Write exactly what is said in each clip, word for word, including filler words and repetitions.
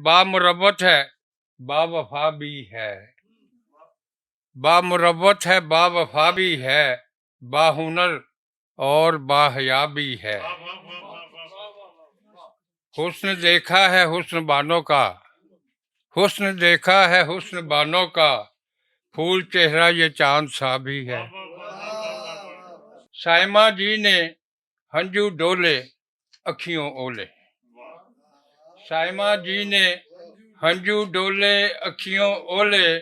با مروت ہے، با وفا بھی ہے۔ با مروت ہے، با وفا بھی ہے، با ہنر اور با حیا بھی ہے۔ حسن دیکھا ہے حسن بانوں کا، حسن دیکھا ہے حسن بانوں کا، پھول چہرہ یہ چاند سا بھی ہے۔ سائمہ جی نے ہنجو ڈولے، اکھیوں اولے۔ سائمہ جی نے ہنجو ڈولے، اکھیوں اولے،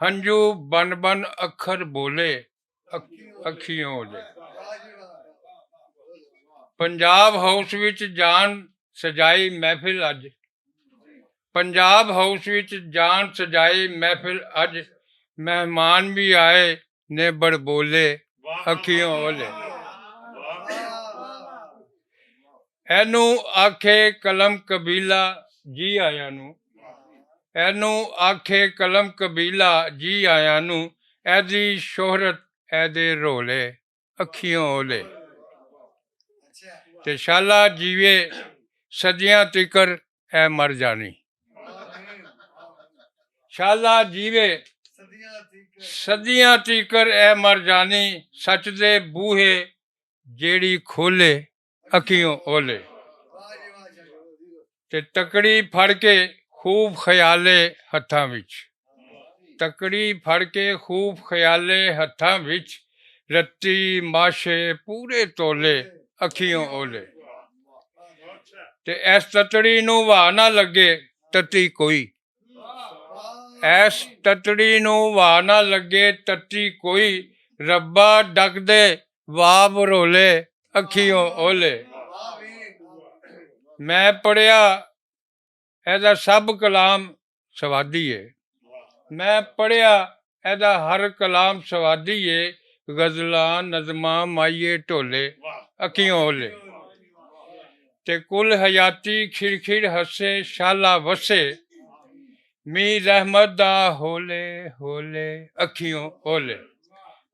ہنجو بن بن اکھر بولے، اک- اکھیوں اولے۔ پنجاب ہاؤس وچ جان سجائی محفل اج، پنجاب ہاؤس وچ جان سجائی محفل اج، مہمان بھی آئے نے بڑبولے، اکھیوں اولے۔ اینو آکھے قلم قبیلہ جی آیاں نوں، اینو آکھے قلم قبیلہ جی آیاں نوں، ایدی شہرت ایدے رولے، اکھیوں اولے۔ تے شالا جیوے صدیاں تیکر اے مر جانی، شالا جیوے صدیاں تیکر اے مر جانی، سچ دے بوہے جیڑی کھولے، اکھیوں اولے۔ تے تکڑی پھڑ کے خوب خیالے ہتھاں وچ، تکڑی پھڑ کے خوب خیالے ہتھاں وچ، رتی ماشے پورے تولے، اکھیوں اولے۔ تے ایس تتڑی نوں واہ نہ لگے تتی کوئی، ایس تتڑی نوں واہ نہ لگے تتی کوئی، ربا ڈک دے واہ برولے، اکھیوں اولے۔ میں پڑھیا ایدا سب کلام سوادی ہے، میں پڑھیا ایدا ہر کلام سوادی ہے، غزلاں نظماں مائیے ٹولے، اکھیوں اولے۔ تے کل حیاتی کھڑ کھڑ ہسے شالا وسے، می رحمت دا ہولے ہولے، اکھیوں اولے۔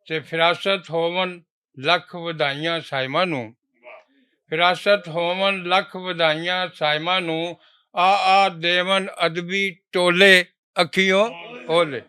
تے فراست ہوون لکھ ودائیاں سائماں نوں، فراست ہوون لکھ ودائیاں سائماں نوں، آ آ دیون ادبی ٹولے، اکھیوں اولے۔